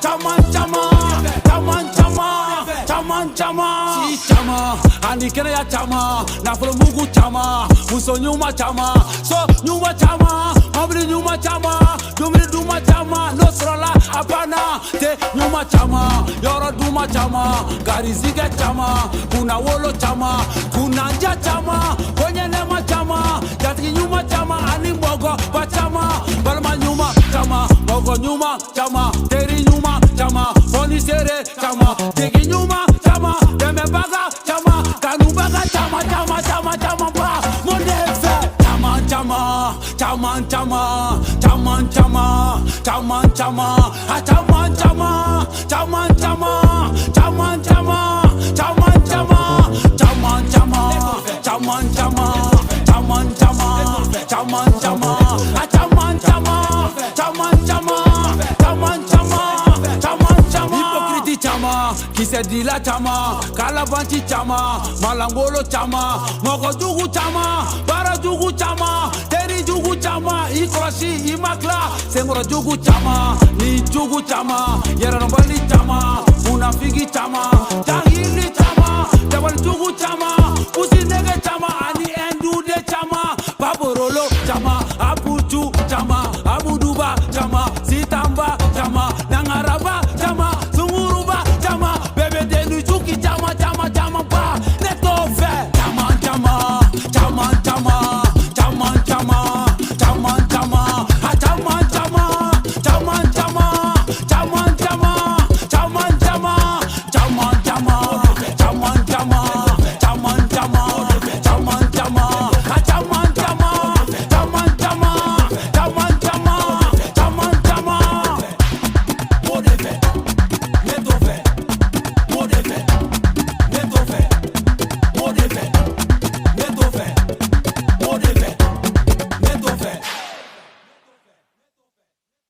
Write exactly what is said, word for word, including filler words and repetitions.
caman caman, caman caman, caman caman. Si caman, ani kɛnɛya caman, nafolo mugu caman, muso ɲuman caman, so ɲuman caman, mɔbili ɲuman caman, dumuni duman caman, n'o sɔrɔla a banna. Te ɲuman caman, yɔrɔ duman caman, garizigɛ caman, kunnawolo caman, kunnanja caman, koɲɛnɛma caman, jatigi ɲuman caman, ani mɔgɔba caman, balima ɲuman caman, mɔgɔ ɲuman caman, teri ɲuman caman, fɔnisere caman, jigi ɲuman caman, dɛmɛbaga caman, kanubaga caman, caman, caman, caman ba. Mun de fɛ? Caman caman, caman caman, caman caman, caman caman, a caman caman, caman caman, caman caman, caman caman, caman caman, caman caman, caman caman, caman caman, a caman caman, caman caman, caman caman, caman caman. Hypocrite caman, kisɛdila caman, kalabanci caman, malangolo caman, mɔgɔ jugu caman, baara jugu caman, teri jugu caman, i kɔlɔsi, i ma tila, senkɔrɔ jugu caman, ni jugu caman, yɛrɛdɔnbali caman, munafiki